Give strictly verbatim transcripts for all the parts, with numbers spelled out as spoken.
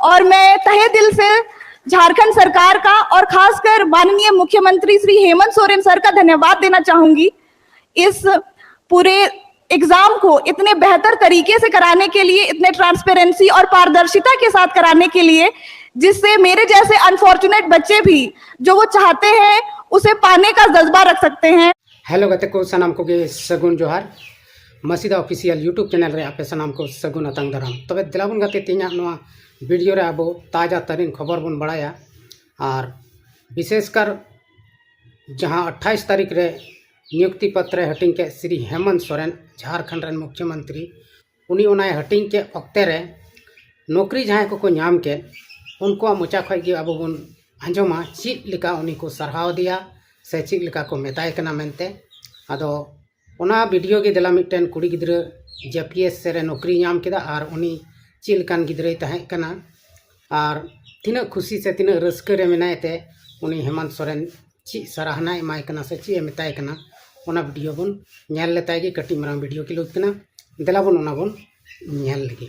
और मैं तहे दिल से झारखंड सरकार का और खासकर माननीय मुख्यमंत्री श्री हेमंत सोरेन सर का धन्यवाद देना चाहूंगी इस पूरे एग्जाम को इतने बेहतर तरीके से कराने के लिए, इतने ट्रांसपेरेंसी और पारदर्शिता के साथ कराने के लिए, जिससे मेरे जैसे अनफॉर्चुनेट बच्चे भी जो वो चाहते हैं उसे पाने का जज्बा रख सकते हैं। ᱦᱮᱞᱳ ᱜᱟᱛᱮ ᱠᱚ, ᱥᱟᱱᱟᱢ ᱠᱚᱜᱮ ᱥᱟᱹᱜᱩᱱ ᱡᱚᱦᱟᱨ᱾ ᱢᱟᱥᱤᱫᱟ ᱚᱯᱷᱤᱥᱤᱭᱟᱞ YouTube ᱪᱮᱱᱮᱞ ᱨᱮ ᱟᱯᱮ ᱥᱟᱱᱟᱢ ᱠᱚ ᱥᱟᱹᱜᱩᱱ ᱟᱛᱟᱝ ᱫᱟᱨᱟᱢ᱾ ᱛᱚᱵᱮ ᱫᱮᱞᱟ ᱵᱚᱱ ᱜᱟᱛᱮ, ᱛᱮᱦᱮᱧᱟᱜ ᱱᱚᱣᱟ ᱵᱷᱤᱰᱤᱭᱳ ᱨᱮ ᱟᱵᱚ ᱛᱟᱡᱟ ᱛᱟᱹᱨᱤᱱ ᱠᱷᱚᱵᱚᱨ ᱵᱚᱱ ᱵᱟᱲᱟᱭᱟ᱾ ᱟᱨ ᱵᱤᱥᱮᱥᱠᱟᱨ ᱡᱟᱦᱟᱸ ᱟᱴᱷᱟᱭᱤᱥ ᱛᱟᱹᱨᱤᱠᱷ ᱨᱮ ᱱᱤᱭᱩᱠᱛᱤ ᱯᱚᱛᱨᱮ ᱦᱟᱹᱴᱤᱧ ᱠᱮᱫ ᱥᱨᱤ ᱦᱮᱢᱚᱱᱛ ᱥᱚᱨᱮᱱ, ᱡᱷᱟᱨᱠᱷᱚᱸᱰ ᱨᱮᱱ ᱢᱩᱠᱷᱭᱚᱢᱚᱱᱛᱨᱤ, ᱩᱱᱤ ᱚᱱᱟᱭ ᱦᱟᱹᱴᱤᱧ ᱠᱮᱫ ᱚᱠᱛᱮ ᱨᱮ ᱱᱚᱠᱨᱤ ᱡᱟᱦᱟᱸᱭ ᱠᱚᱠᱚ ᱧᱟᱢ ᱠᱮᱫ, ᱩᱱᱠᱩᱣᱟᱜ ᱢᱚᱪᱟ ᱠᱷᱚᱱ ᱜᱮ ᱟᱵᱚ ᱵᱚᱱ ᱟᱸᱡᱚᱢᱟ ᱪᱮᱫ ᱞᱮᱠᱟ ᱩᱱᱤ ᱠᱚ ᱥᱟᱨᱦᱟᱣ ᱟᱫᱮᱭᱟ ᱥᱮ ᱪᱮᱫ ᱞᱮᱠᱟ ᱠᱚ ᱢᱮᱛᱟᱭ ᱠᱟᱱᱟ ᱢᱮᱱᱛᱮ᱾ ᱟᱫᱚ ᱚᱱᱟ ᱵᱷᱤᱰᱤᱭᱳ ᱜᱮ ᱫᱮᱞᱟ, ᱢᱤᱫᱴᱮᱱ ᱠᱩᱲᱤ ᱜᱤᱫᱽᱨᱟᱹ ᱡᱮ ᱯᱤ ᱮᱥ ᱨᱮ ᱱᱚᱠᱨᱤ ᱧᱟᱢ ᱠᱮᱫᱟ ᱟᱨ ᱩᱱᱤ ᱪᱮᱫ ᱞᱮᱠᱟᱱ ᱜᱤᱫᱽᱨᱟᱹᱭ ᱛᱟᱦᱮᱸ ᱠᱟᱱᱟ ᱟᱨ ᱛᱤᱱᱟᱹᱜ ᱠᱷᱩᱥᱤ ᱥᱮ ᱛᱤᱱᱟᱹᱜ ᱨᱟᱹᱥᱠᱟᱹ ᱨᱮ ᱢᱮᱱᱟᱭ ᱛᱮ ᱩᱱᱤ ᱦᱮᱢᱚᱱᱛ ᱥᱚᱨᱮᱱ ᱪᱮᱫ ᱥᱟᱨᱦᱟᱣᱱᱟᱭ ᱮᱢᱟᱭ ᱠᱟᱱᱟ ᱥᱮ ᱪᱮᱫ ᱮ ᱢᱮᱛᱟᱭ ᱠᱟᱱᱟ, ᱚᱱᱟ ᱵᱷᱤᱰᱤᱭᱳ ᱵᱚᱱ ᱧᱮᱞ ᱞᱮᱛᱟᱭ ᱜᱮ᱾ ᱠᱟᱹᱴᱤᱡ ᱢᱟᱨᱟᱝ ᱵᱷᱤᱰᱤᱭᱳ ᱠᱷᱮᱞᱳᱰ ᱠᱟᱱᱟ, ᱫᱮᱞᱟ ᱵᱚᱱ ᱚᱱᱟ ᱵᱚᱱ ᱧᱮᱞ ᱞᱮᱜᱮ᱾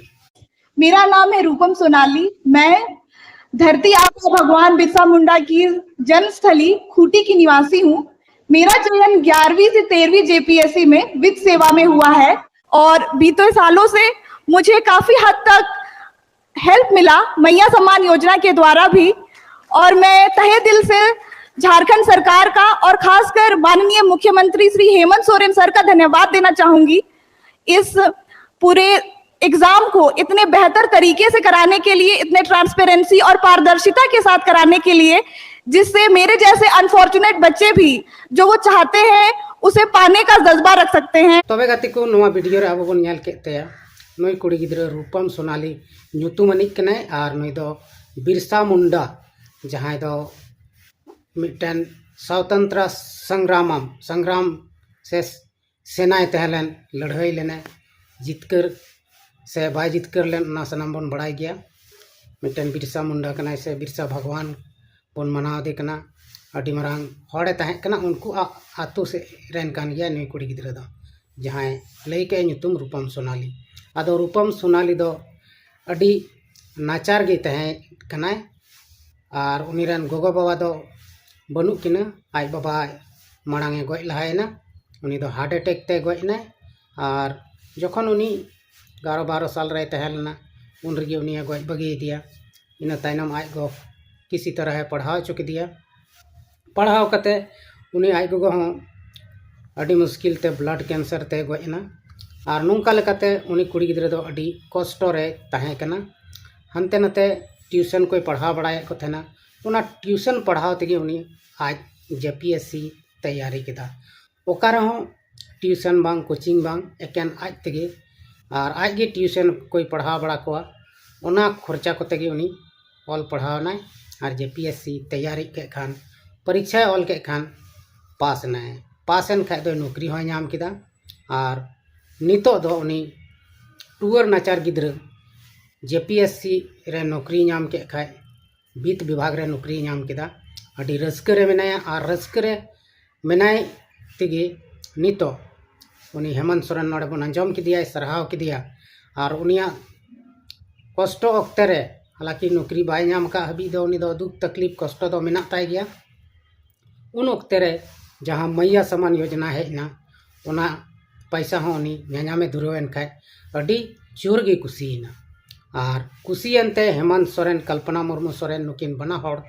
मेरा नाम है रूपम सोनाली। मैं धरती आबा भगवान बिरसा मुंडा की जन्मस्थली खूंटी की निवासी हूँ। मेरा चयन ग्यारहवीं से तेरहवीं जेपीएससी में वित्त सेवा में हुआ है और बीते सालों से मुझे काफी हद तक हेल्प मिला मैया सम्मान योजना के द्वारा भी। और मैं तहे दिल से झारखंड सरकार का और खासकर माननीय मुख्यमंत्री श्री हेमंत सोरेन सर का धन्यवाद देना चाहूंगी इस पूरे एग्जाम को इतने बेहतर तरीके से कराने के लिए, इतने ट्रांसपेरेंसी और पारदर्शिता के साथ कराने के लिए, जिससे मेरे जैसे अनफॉर्चुनेट बच्चे भी जो वो चाहते हैं उसे पाने का जज्बा रख सकते हैं। ᱛᱚᱵᱮ ᱜᱟᱛᱮ ᱠᱚ, ᱱᱚᱣᱟ ᱵᱷᱤᱰᱤᱭᱳ ᱨᱮ ᱟᱵᱚ ᱵᱚᱱ ᱧᱮᱞ ᱠᱮᱫ ᱛᱟᱭᱟ, ᱱᱩᱭ ᱠᱩᱲᱤ ᱜᱤᱫᱽᱨᱟᱹ ᱨᱩᱯᱟᱢ ᱥᱳᱱᱟᱞᱤ ᱧᱩᱛᱩᱢ ᱟᱹᱱᱤᱡ ᱠᱟᱱᱟᱭ ᱟᱨ ᱱᱩᱭ ᱫᱚ ᱵᱤᱨᱥᱟ ᱢᱩᱱᱰᱟ, ᱡᱟᱦᱟᱸᱭ ᱫᱚ ᱢᱤᱫᱴᱮᱱ ᱥᱟᱣᱛᱚᱱᱛᱨᱟ ᱥᱚᱝᱜᱨᱟᱢᱟᱢ ᱥᱚᱝᱜᱨᱟᱢ ᱥᱮ ᱥᱮᱱᱟᱭ ᱛᱟᱦᱮᱸ ᱞᱮᱱ, ᱞᱟᱹᱲᱦᱟᱹᱭ ᱞᱮᱱᱟᱭ, ᱡᱤᱛᱠᱟᱹᱨ ᱥᱮ ᱵᱟᱭ ᱡᱤᱛᱠᱟᱹᱨ ᱞᱮᱱ, ᱚᱱᱟ ᱥᱟᱱᱟᱢ ᱵᱚᱱ ᱵᱟᱲᱟᱭ ᱜᱮᱭᱟ᱾ ᱢᱤᱫᱴᱮᱱ ᱵᱤᱨᱥᱟ ᱢᱩᱱᱰᱟ ᱠᱟᱱᱟᱭ ᱥᱮ ᱵᱤᱨᱥᱟ ᱵᱷᱟᱜᱽᱣᱟᱱ ᱵᱚᱱ ᱢᱟᱱᱟᱣ ᱮᱫᱮ ᱠᱟᱱᱟ᱾ ᱟᱹᱰᱤ ᱢᱟᱨᱟᱝ ᱦᱚᱲᱮ ᱛᱟᱦᱮᱸ ᱠᱟᱱᱟ, ᱩᱱᱠᱩᱣᱟᱜ ᱟᱛᱳ ᱥᱮᱫ ᱨᱮᱱ ᱠᱟᱱ ᱜᱮᱭᱟᱭ ᱱᱩᱭ ᱠᱩᱲᱤ ᱜᱤᱫᱽᱨᱟᱹ ᱫᱚ, ᱡᱟᱦᱟᱸᱭ ᱞᱟᱹᱭ ᱠᱮᱫᱼᱟᱭ ᱧᱩᱛᱩᱢ ᱨᱩᱯᱟᱢ ᱥᱳᱱᱟᱞᱤ᱾ ᱟᱫᱚ ᱨᱩᱯᱟᱢ ᱥᱳᱱᱟᱞᱤ ᱫᱚ ᱟᱹᱰᱤ ᱱᱟᱪᱟᱨ ᱜᱮ ᱛᱟᱦᱮᱸ ᱠᱟᱱᱟᱭ᱾ ᱟᱨ ᱩᱱᱤ ᱨᱮᱱ ᱜᱚᱜᱚ ᱵᱟᱵᱟ ᱫᱚ ᱵᱟᱹᱱᱩᱜ ᱠᱤᱱᱟᱹ᱾ ᱟᱡ ᱵᱟᱵᱟ ᱢᱟᱲᱟᱝ ᱮ ᱜᱚᱡ ᱞᱟᱦᱟᱭᱮᱱᱟ᱾ ᱩᱱᱤ ᱫᱚ heart attack ᱛᱮ ᱜᱚᱡ ᱮᱱᱟᱭ᱾ ᱟᱨ ᱡᱚᱠᱷᱚᱱ ᱩᱱᱤ ᱮᱜᱟᱨᱚ ᱵᱟᱨᱚ ᱥᱟᱞ ᱨᱮᱭ ᱛᱟᱦᱮᱸ ᱞᱮᱱᱟ, ᱩᱱ ᱨᱮᱜᱮ ᱩᱱᱤᱭᱮ ᱜᱚᱡ ᱵᱟᱹᱜᱤᱭᱮᱫᱮᱭᱟ᱾ ᱤᱱᱟᱹ ᱛᱟᱭᱱᱚᱢ ᱟᱡ ᱜᱚ ᱠᱤᱥᱤ ᱛᱟᱨᱟ ᱮ ᱯᱟᱲᱦᱟᱣ ᱦᱚᱪᱚ ᱠᱮᱫᱮᱭᱟ᱾ ᱯᱟᱲᱦᱟᱣ ᱠᱟᱛᱮ ᱩᱱᱤ ᱟᱡ ᱜᱚᱜᱚ ᱦᱚᱸ ᱟᱹᱰᱤ ᱢᱩᱥᱠᱤᱞ ᱛᱮ blood cancer ᱛᱮ ᱜᱚᱡ ᱮᱱᱟ᱾ ᱟᱨ ᱱᱚᱝᱠᱟ ᱞᱮᱠᱟᱛᱮ ᱩᱱᱤ ᱠᱩᱲᱤ ᱜᱤᱫᱽᱨᱟᱹ ᱫᱚ ᱟᱹᱰᱤ ᱠᱚᱥᱴᱚ ᱨᱮ ᱛᱟᱦᱮᱸ ᱠᱟᱱᱟ᱾ ᱦᱟᱱᱛᱮ ᱱᱟᱛᱮ tuition ᱠᱚᱭ ᱯᱟᱲᱦᱟᱣ ᱵᱟᱲᱟᱭᱮᱫ ᱠᱚ ᱛᱟᱦᱮᱱᱟ᱾ ᱚᱱᱟ tuition ᱯᱟᱲᱦᱟᱣ ᱛᱮᱜᱮ ᱩᱱᱤ ᱟᱡ J P S C ᱛᱮᱭᱟᱨᱤ ᱠᱮᱫᱟ᱾ ᱚᱠᱟ ᱨᱮᱦᱚᱸ tuition ᱵᱟᱝ, coaching ᱵᱟᱝ, ᱮᱠᱮᱱ ᱟᱡ ᱛᱮᱜᱮ᱾ ᱟᱨ ᱟᱡ ᱜᱮ tuition ᱠᱚᱭ ᱯᱟᱲᱦᱟᱣ ᱵᱟᱲᱟ ᱠᱚᱣᱟ᱾ ᱚᱱᱟ ᱠᱷᱚᱨᱪᱟ ᱠᱚᱛᱮ ᱜᱮ ᱩᱱᱤ ᱚᱞ ᱯᱟᱲᱦᱟᱣ ᱮᱱᱟᱭ᱾ ᱟᱨ J P S C ᱛᱮᱭᱟᱨᱤ ᱠᱮᱫ ᱠᱷᱟᱱ, ᱯᱚᱨᱤᱠᱷᱟᱭ ᱚᱞ ᱠᱮᱫ ᱠᱷᱟᱱ, ᱯᱟᱥ ᱮᱱᱟᱭ᱾ ᱯᱟᱥ ᱮᱱ ᱠᱷᱟᱡ ᱫᱚ ᱱᱚᱠᱨᱤ ᱦᱚᱸᱭ ᱧᱟᱢ ᱠᱮᱫᱟ᱾ ᱟᱨ ᱱᱤᱛᱚᱜ ᱫᱚ ᱩᱱᱤ ᱴᱩᱣᱟᱹᱨ ᱱᱟᱪᱟᱨ ᱜᱤᱫᱽᱨᱟᱹ J P S C ᱨᱮ ᱱᱚᱠᱨᱤ ᱧᱟᱢ ᱠᱮᱫ ᱠᱷᱟᱡ, ᱵᱤᱛ ᱵᱤᱵᱷᱟᱜᱽ ᱨᱮ ᱱᱚᱠᱨᱤ ᱧᱟᱢ ᱠᱮᱫᱟ᱾ ᱟᱹᱰᱤ ᱨᱟᱹᱥᱠᱟᱹ ᱨᱮ ᱢᱮᱱᱟᱭᱟ᱾ ᱟᱨ ᱨᱟᱹᱥᱠᱟᱹ ᱨᱮ ᱢᱮᱱᱟᱭ ᱛᱮᱜᱮ ᱱᱤᱛᱚᱜ ᱩᱱᱤ ᱦᱮᱢᱚᱱᱛ ᱥᱚᱨᱮᱱ ᱱᱚᱰᱮ ᱵᱚᱱ ᱟᱸᱡᱚᱢ ᱠᱮᱫᱮᱭᱟᱭ, ᱥᱟᱨᱦᱟᱣ ᱠᱮᱫᱮᱭᱟ᱾ ᱟᱨ ᱩᱱᱤᱭᱟᱜ ᱠᱚᱥᱴᱚ ᱚᱠᱛᱮ ᱨᱮ, ᱦᱟᱞᱟᱠᱤ ᱱᱚᱠᱨᱤ ᱵᱟᱭ ᱧᱟᱢ ᱟᱠᱟᱫ ᱦᱟᱹᱵᱤᱡ ᱫᱚ ᱩᱱᱤ ᱫᱚ ᱫᱩᱠ ᱛᱟᱠᱞᱤᱯ ᱠᱚᱥᱴᱚ ᱫᱚ ᱢᱮᱱᱟᱜ ᱛᱟᱭ ᱜᱮᱭᱟ᱾ ᱩᱱ ᱚᱠᱛᱮ ᱨᱮ ᱡᱟᱦᱟᱸ ᱢᱟᱭᱭᱟ ᱥᱟᱢᱟᱱ ᱭᱳᱡᱚᱱᱟ ᱦᱮᱡ ᱮᱱᱟ, ᱚᱱᱟ ᱯᱟᱭᱥᱟ ᱦᱚᱸ ᱩᱱᱤ ᱧᱟᱧᱟᱢᱮ ᱫᱷᱩᱨᱟᱹᱣ ᱮᱱ ᱠᱷᱟᱡ ᱟᱹᱰᱤ ᱡᱳᱨ ᱜᱮ ᱠᱩᱥᱤᱭᱮᱱᱟ᱾ ᱟᱨ ᱠᱩᱥᱤᱭᱮᱱ ᱛᱮ ᱦᱮᱢᱚᱱᱛ ᱥᱚᱨᱮᱱ, ᱠᱚᱞᱯᱚᱱᱟ ᱢᱩᱨᱢᱩ ᱥᱚᱨᱮᱱ, ᱱᱩᱠᱤᱱ ᱵᱟᱱᱟ ᱦᱚᱲ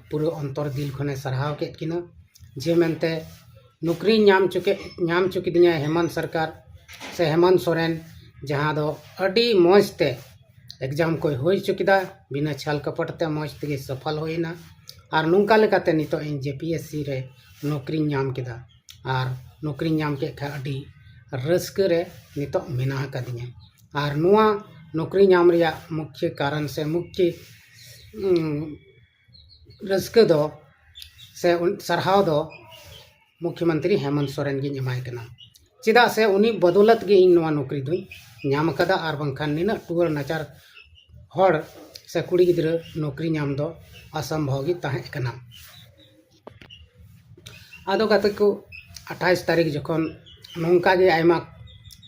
ᱯᱩᱨᱟᱹ ᱚᱱᱛᱚᱨ ᱫᱤᱞ ᱠᱷᱚᱱᱮ ᱥᱟᱨᱦᱟᱣ ᱠᱮᱫ ᱠᱤᱱᱟ᱾ ᱡᱮ ᱢᱮᱱᱛᱮ ᱱᱚᱠᱨᱤ ᱧᱟᱢ ᱪᱚ ᱠᱮᱫ, ᱧᱟᱢ ᱪᱚ ᱠᱤᱫᱤᱧᱟᱭ ᱦᱮᱢᱚᱱᱛ ᱥᱚᱨᱠᱟᱨ ᱥᱮ ᱦᱮᱢᱚᱱᱛ ᱥᱚᱨᱮᱱ, ᱡᱟᱦᱟᱸ ᱫᱚ ᱟᱹᱰᱤ ᱢᱚᱡᱽ ᱛᱮ exam ᱠᱚᱭ ᱦᱩᱭ ᱦᱚᱪᱚ ᱠᱮᱫᱟ, ᱵᱤᱱᱟᱹ ᱪᱷᱟᱞ ᱠᱟᱯᱚᱴ ᱛᱮ ᱢᱚᱡᱽ ᱛᱮᱜᱮ ᱥᱚᱯᱷᱚᱞ ᱦᱩᱭᱮᱱᱟ᱾ ᱟᱨ ᱱᱚᱝᱠᱟ ᱞᱮᱠᱟᱛᱮ ᱱᱤᱛᱚᱜ ᱤᱧ J P S C ᱨᱮ ᱱᱚᱠᱨᱤᱧ ᱧᱟᱢ ᱠᱮᱫᱟ᱾ ᱟᱨ ᱱᱚᱠᱨᱤᱧ ᱧᱟᱢ ᱠᱮᱫ ᱠᱷᱟᱱ ᱟᱹᱰᱤ ᱨᱟᱹᱥᱠᱟᱹ ᱨᱮ ᱱᱤᱛᱚᱜ ᱢᱮᱱᱟᱜ ᱟᱠᱟᱫᱤᱧᱟ᱾ ᱟᱨ ᱱᱚᱣᱟ ᱱᱚᱠᱨᱤ ᱧᱟᱢ ᱨᱮᱭᱟᱜ ᱢᱩᱠᱷᱭᱟᱹ ᱠᱟᱨᱚᱱ ᱥᱮ ᱢᱩᱠᱷᱭᱟᱹ, ᱩᱸ, ᱨᱟᱹᱥᱠᱟᱹ ᱫᱚ ᱥᱮ ᱩᱱ-, ᱥᱟᱨᱦᱟᱣ ᱫᱚ ᱢᱩᱠᱷᱭᱚᱢᱚᱱᱛᱨᱤ ᱦᱮᱢᱚᱱᱛ ᱥᱚᱨᱮᱱ ᱜᱤᱧ ᱮᱢᱟᱭ ᱠᱟᱱᱟ᱾ ᱪᱮᱫᱟᱜ ᱥᱮ ᱩᱱᱤ ᱵᱚᱫᱚᱞᱟᱛ ᱜᱮ ᱤᱧ ᱱᱚᱣᱟ ᱱᱚᱠᱨᱤ ᱫᱚᱧ ᱧᱟᱢ ᱟᱠᱟᱫᱟ, ᱟᱨ ᱵᱟᱝᱠᱷᱟᱱ ᱱᱤᱱᱟᱹᱜ ᱴᱩᱣᱟᱹᱨ ᱱᱟᱪᱟᱨ ᱦᱚᱲ ᱥᱮ ᱠᱩᱲᱤ ᱜᱤᱫᱽᱨᱟᱹ ᱱᱚᱠᱨᱤ ᱧᱟᱢ ᱫᱚ ᱚᱥᱚᱢᱵᱷᱚᱵ ᱜᱮ ᱛᱟᱦᱮᱸ ᱠᱟᱱᱟ᱾ ᱟᱫᱚ ᱜᱟᱛᱮ ᱠᱚ, ᱟᱴᱷᱟᱭᱤᱥ ᱛᱟᱹᱨᱤᱠᱷ ᱡᱚᱠᱷᱚᱱ ᱱᱚᱝᱠᱟ ᱜᱮ ᱟᱭᱢᱟ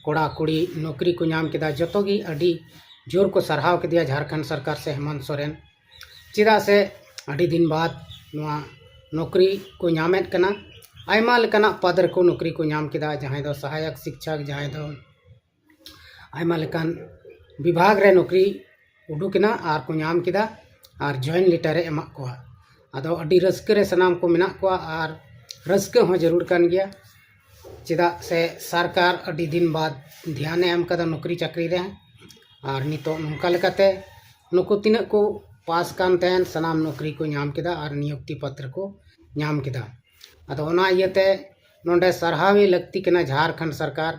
ᱠᱚᱲᱟ ᱠᱩᱲᱤ ᱱᱚᱠᱨᱤ ᱠᱚ ᱧᱟᱢ ᱠᱮᱫᱟ, ᱡᱚᱛᱚ ᱜᱮ ᱟᱹᱰᱤ ᱡᱳᱨ ᱠᱚ ᱥᱟᱨᱦᱟᱣ ᱠᱮᱫᱮᱭᱟ ᱡᱷᱟᱲᱠᱷᱚᱸᱰ ᱥᱚᱨᱠᱟᱨ ᱥᱮ ᱦᱮᱢᱚᱱᱛ ᱥᱚᱨᱮᱱ᱾ ᱪᱮᱫᱟᱜ ᱥᱮ ᱟᱹᱰᱤ ᱫᱤᱱ ᱵᱟᱫ ᱱᱚᱣᱟ ᱱᱚᱠᱨᱤ ᱠᱚ ᱧᱟᱢᱮᱫ ᱠᱟᱱᱟ᱾ ᱟᱭᱢᱟ ᱞᱮᱠᱟᱱᱟᱜ ᱯᱚᱫᱽ ᱨᱮᱠᱚ ᱱᱚᱠᱨᱤ ᱠᱚ ᱧᱟᱢ ᱠᱮᱫᱟ, ᱡᱟᱦᱟᱸᱭ ᱫᱚ ᱥᱟᱦᱟᱭᱚᱠ ᱥᱤᱠᱪᱷᱚᱠ, ᱡᱟᱦᱟᱸᱭ ᱫᱚ ᱟᱭᱢᱟ ᱞᱮᱠᱟᱱ ᱵᱤᱵᱷᱟᱜᱽ ᱨᱮ ᱱᱚᱠᱨᱤ ᱩᱰᱩᱠ ᱮᱱᱟ ᱟᱨ ᱠᱚ ᱧᱟᱢ ᱠᱮᱫᱟ ᱟᱨ join letter ᱮ ᱮᱢᱟᱜ ᱠᱚᱣᱟ᱾ ᱟᱫᱚ ᱟᱹᱰᱤ ᱨᱟᱹᱥᱠᱟᱹ ᱨᱮ ᱥᱟᱱᱟᱢ ᱠᱚ ᱢᱮᱱᱟᱜ ᱠᱚᱣᱟ ᱟᱨ ᱨᱟᱹᱥᱠᱟᱹ ᱦᱚᱸ ᱡᱟᱹᱨᱩᱲ ᱠᱟᱱ ᱜᱮᱭᱟ, ᱪᱮᱫᱟᱜ ᱥᱮ ᱥᱚᱨᱠᱟᱨ ᱟᱹᱰᱤ ᱫᱤᱱ ᱵᱟᱫ ᱫᱷᱮᱭᱟᱱᱮ ᱮᱢ ᱠᱟᱫᱟ ᱱᱚᱠᱨᱤ ᱪᱟᱹᱠᱨᱤ ᱨᱮ᱾ ᱟᱨ ᱱᱤᱛᱚᱜ ᱱᱚᱝᱠᱟ ᱞᱮᱠᱟᱛᱮ ᱱᱩᱠᱩ ᱛᱤᱱᱟᱹᱜ ᱠᱚ ᱯᱟᱥ ᱠᱟᱱ ᱛᱟᱦᱮᱱ, ᱥᱟᱱᱟᱢ ᱱᱚᱠᱨᱤ ᱠᱚ ᱧᱟᱢ ᱠᱮᱫᱟ ᱟᱨ ᱱᱤᱭᱩᱠᱛᱤ ᱯᱚᱛᱨᱚ ᱠᱚ ᱧᱟᱢ ᱠᱮᱫᱟ᱾ ᱟᱫᱚ ᱚᱱᱟ ᱤᱭᱟᱹᱛᱮ ᱱᱚᱰᱮ ᱥᱟᱨᱦᱟᱣ ᱜᱮ ᱞᱟᱹᱠᱛᱤ ᱠᱟᱱᱟ ᱡᱷᱟᱲᱠᱷᱚᱸᱰ ᱥᱚᱨᱠᱟᱨ,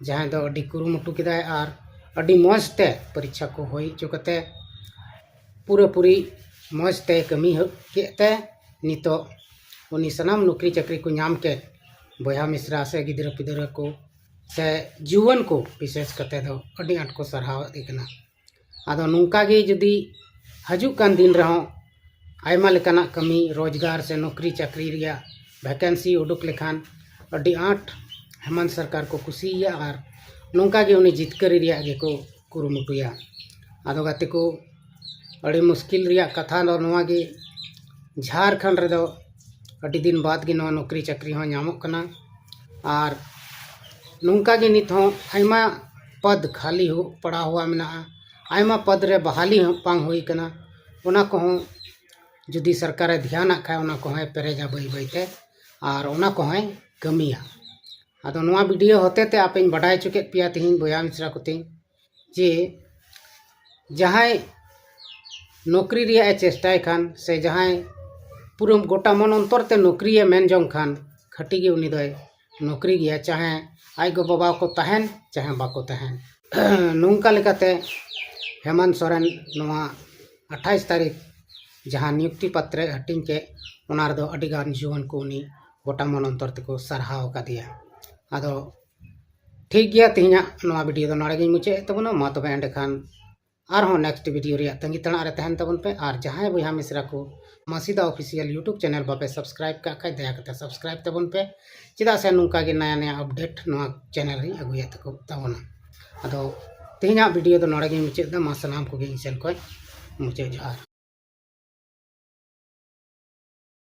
ᱡᱟᱦᱟᱸᱭ ᱫᱚ ᱟᱹᱰᱤ ᱠᱩᱨᱩᱢᱩᱴᱩ ᱠᱮᱫᱟᱭ ᱟᱨ ᱟᱹᱰᱤ ᱢᱚᱡᱽ ᱛᱮ ᱯᱚᱨᱤᱠᱷᱟ ᱠᱚ ᱦᱩᱭ ᱦᱚᱪᱚ ᱠᱟᱛᱮ ᱯᱩᱨᱟᱹᱯᱩᱨᱤ ᱢᱚᱡᱽ ᱛᱮ ᱠᱟᱹᱢᱤ ᱦᱚ-, ᱠᱮᱫ ᱛᱮ ᱱᱤᱛᱚᱜ ᱩᱱᱤ ᱥᱟᱱᱟᱢ ᱱᱚᱠᱨᱤ ᱪᱟᱹᱠᱨᱤ ᱠᱚ ᱧᱟᱢ ᱠᱮᱫ ᱵᱚᱭᱦᱟ ᱢᱤᱥᱨᱟ ᱥᱮ ᱜᱤᱫᱽᱨᱟᱹ ᱯᱤᱫᱽᱨᱟᱹ ᱠᱚ ᱥᱮ ᱡᱩᱣᱟᱹᱱ ᱠᱚ ᱵᱤᱥᱮᱥ ᱠᱟᱛᱮ ᱫᱚ ᱟᱹᱰᱤ ᱟᱸᱴ ᱠᱚ ᱥᱟᱨᱦᱟᱣ ᱮᱫ ᱜᱮ ᱠᱟᱱᱟ᱾ ᱟᱫᱚ ᱱᱚᱝᱠᱟ ᱜᱮ ᱡᱩᱫᱤ ᱦᱤᱡᱩᱜ ᱠᱟᱱ ᱫᱤᱱ ᱨᱮᱦᱚᱸ ᱟᱭᱢᱟ ᱞᱮᱠᱟᱱᱟᱜ ᱠᱟᱹᱢᱤ ᱨᱳᱡᱽᱜᱟᱨ ᱥᱮ ᱱᱚᱠᱨᱤ ᱪᱟᱹᱠᱨᱤ ᱨᱮᱭᱟᱜ vacancy ᱩᱰᱩᱠ ᱞᱮᱠᱷᱟᱱ ᱟᱹᱰᱤ ᱟᱸᱴ ᱦᱮᱢᱚᱱᱛ ᱥᱚᱨᱠᱟᱨ ᱠᱚ ᱠᱩᱥᱤᱭᱟᱭᱟ ᱟᱨ ᱱᱚᱝᱠᱟ ᱜᱮ ᱩᱱᱤ ᱡᱤᱛᱠᱟᱹᱨᱤ ᱨᱮᱭᱟᱜ ᱜᱮᱠᱚ ᱠᱩᱨᱩᱢᱩᱴᱩᱭᱟ᱾ ᱟᱫᱚ ᱜᱟᱛᱮ ᱠᱚ, ᱟᱹᱰᱤ ᱢᱩᱥᱠᱤᱞ ᱨᱮᱭᱟᱜ ᱠᱟᱛᱷᱟ ᱫᱚ ᱱᱚᱣᱟ ᱜᱮ, ᱡᱷᱟᱲᱠᱷᱚᱸᱰ ᱨᱮᱫᱚ ᱟᱹᱰᱤ ᱫᱤᱱ ᱵᱟᱫ ᱜᱮ ᱱᱚᱣᱟ ᱱᱚᱠᱨᱤ ᱪᱟᱹᱠᱨᱤ ᱦᱚᱸ ᱧᱟᱢᱚᱜ ᱠᱟᱱᱟ᱾ ᱟᱨ ᱱᱚᱝᱠᱟ ᱜᱮ ᱱᱤᱛ ᱦᱚᱸ ᱟᱭᱢᱟ ᱯᱚᱫᱽ ᱠᱷᱟᱹᱞᱤ ᱦᱚ-, ᱯᱟᱲᱟᱣ ᱦᱩᱭᱟ ᱢᱮᱱᱟᱜᱼᱟ, ᱟᱭᱢᱟ ᱯᱚᱫᱽ ᱨᱮ ᱵᱟᱦᱟᱞᱤ ᱦᱚᱸ ᱵᱟᱝ ᱦᱩᱭ ᱠᱟᱱᱟ᱾ ᱚᱱᱟ ᱠᱚᱦᱚᱸ ᱡᱩᱫᱤ ᱥᱚᱨᱠᱟᱨᱮ ᱫᱷᱮᱭᱟᱱᱟᱜ ᱠᱷᱟᱱ ᱚᱱᱟ ᱠᱚᱦᱚᱸᱭ ᱯᱮᱨᱮᱡᱟ ᱵᱟᱹᱭ ᱵᱟᱹᱭᱛᱮ ᱟᱨ ᱚᱱᱟ ᱠᱚᱦᱚᱸᱭ ᱠᱟᱹᱢᱤᱭᱟ᱾ ᱟᱫᱚ ᱱᱚᱣᱟ video ᱦᱚᱛᱮᱛᱮ ᱟᱯᱮᱧ ᱵᱟᱰᱟᱭ ᱦᱚᱪᱚ ᱠᱮᱫ ᱯᱮᱭᱟ ᱛᱮᱦᱮᱧ ᱵᱚᱭᱦᱟ ᱢᱤᱥᱨᱟ ᱠᱚᱛᱮᱧ, ᱡᱮ ᱡᱟᱦᱟᱸᱭ ᱱᱚᱠᱨᱤ ᱨᱮᱭᱟᱜ ᱮ ᱪᱮᱥᱴᱟᱭ ᱠᱷᱟᱱ ᱥᱮ ᱡᱟᱦᱟᱸᱭ ᱯᱩᱨᱟᱹ ᱜᱚᱴᱟ ᱢᱚᱱ ᱚᱱᱛᱚᱨ ᱛᱮ ᱱᱚᱠᱨᱤᱭᱮ ᱢᱮᱱ ᱡᱚᱝ ᱠᱷᱟᱱ ᱠᱷᱟᱹᱴᱤ ᱜᱮ ᱩᱱᱤ ᱫᱚᱭ ᱱᱚᱠᱨᱤ ᱜᱮᱭᱟ, ᱪᱟᱦᱮ ᱟᱡ ᱜᱚ ᱵᱟᱵᱟ ᱠᱚ ᱛᱟᱦᱮᱱ ᱪᱟᱦᱮ ᱵᱟᱠᱚ ᱛᱟᱦᱮᱱ᱾ ᱱᱚᱝᱠᱟ ᱞᱮᱠᱟᱛᱮ ᱦᱮᱢᱚᱱᱛ ᱥᱚᱨᱮᱱ ᱱᱚᱣᱟ ᱟᱴᱷᱟᱭᱤᱥ ᱛᱟᱹᱨᱤᱠᱷ ᱡᱟᱦᱟᱸ ᱱᱤᱭᱩᱠᱛᱤ ᱯᱟᱛᱨᱮ ᱦᱟᱹᱴᱤᱧ ᱠᱮᱫ, ᱚᱱᱟ ᱨᱮᱫᱚ ᱟᱹᱰᱤ ᱜᱟᱱ ᱡᱩᱣᱟᱹᱱ ᱠᱚ ᱩᱱᱤ ᱜᱚᱴᱟ ᱢᱚᱱ ᱚᱱᱛᱚᱨ ᱛᱮᱠᱚ ᱥᱟᱨᱦᱟᱣ ᱟᱠᱟᱫᱮᱭᱟ᱾ ᱟᱫᱚ ᱴᱷᱤᱠ ᱜᱮᱭᱟ, ᱛᱮᱦᱮᱧᱟᱜ ᱱᱚᱣᱟ video ᱫᱚ ᱱᱚᱰᱮ ᱜᱤᱧ ᱢᱩᱪᱟᱹᱫ ᱮᱫ ᱛᱟᱵᱚᱱᱟ᱾ ᱢᱟ ᱛᱚᱵᱮ ᱮᱸᱰᱮᱠᱷᱟᱱ ᱟᱨᱦᱚᱸ next video ᱨᱮᱭᱟᱜ ᱛᱟᱺᱜᱤ ᱛᱟᱲᱟᱜ ᱨᱮ ᱛᱟᱦᱮᱱ ᱛᱟᱵᱚᱱ ᱯᱮ᱾ ᱟᱨ ᱡᱟᱦᱟᱸᱭ ᱵᱚᱭᱦᱟ ᱢᱤᱥᱨᱟ ᱠᱚ ᱢᱟᱥᱤᱫᱟ Official YouTube channel ᱵᱟᱯᱮ subscribe ᱠᱟᱜ ᱠᱷᱟᱡ, ᱫᱟᱭᱟ ᱠᱟᱛᱮ subscribe ᱛᱟᱵᱚᱱ ᱯᱮ, ᱪᱮᱫᱟᱜ ᱥᱮ ᱱᱚᱝᱠᱟ ᱜᱮ ᱱᱟᱭᱟ ᱱᱟᱭᱟ update ᱱᱚᱣᱟ channel ᱨᱮᱧ ᱟᱹᱜᱩᱭᱮᱫ ᱛᱟᱠᱚ ᱛᱟᱵᱚᱱᱟ᱾ ᱟᱫᱚ ᱛᱮᱦᱮᱧᱟᱜ video ᱫᱚ ᱱᱚᱰᱮ ᱜᱤᱧ ᱢᱩᱪᱟᱹᱫ ᱮᱫᱟ᱾ ᱢᱟ ᱥᱟᱱᱟᱢ ᱠᱚᱜᱮ ᱤᱧ ᱥᱮᱱ ᱠᱷᱚᱱ ᱢᱩᱪᱟᱹᱫ ᱡᱚᱦᱟᱨ᱾